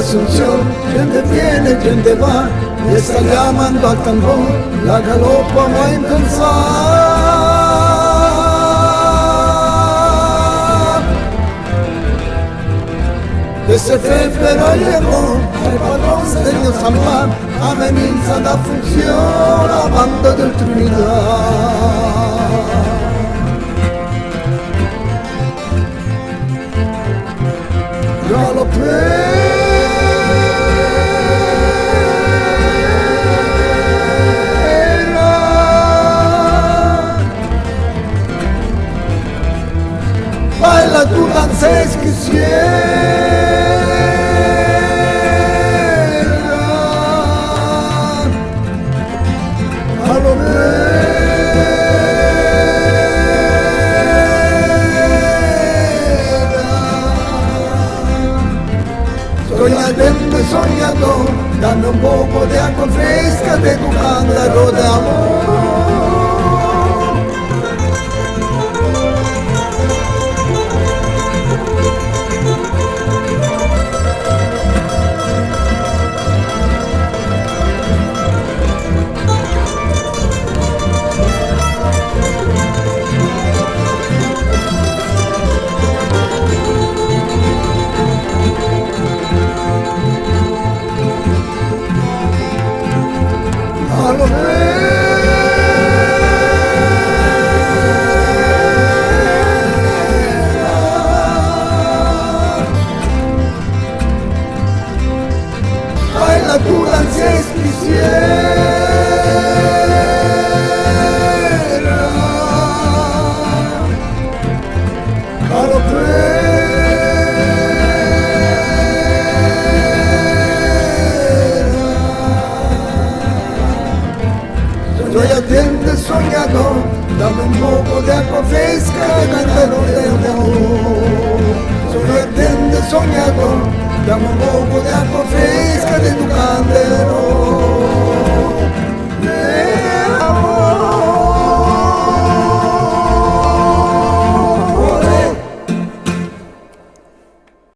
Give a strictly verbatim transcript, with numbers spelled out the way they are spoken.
Assunzion, gente viene, gente va, e sta chiamandu a tambon, la galoppa mai pensà. E se fe però e mo, ai padrons del mio sambar, a me minza da funzion, a banda del Trinidad. Galopera, baila tu danza e squisiera. Soñador, soñador, dame un poco de agua fresca de tu cántaro de amor. Baila tu danza e squisiera. Galopera. Soñador, soñador, dame un poco de agua fresca de cántaro de amor. Soñador, soñador, dame un poco de agua fresca de tu cántaro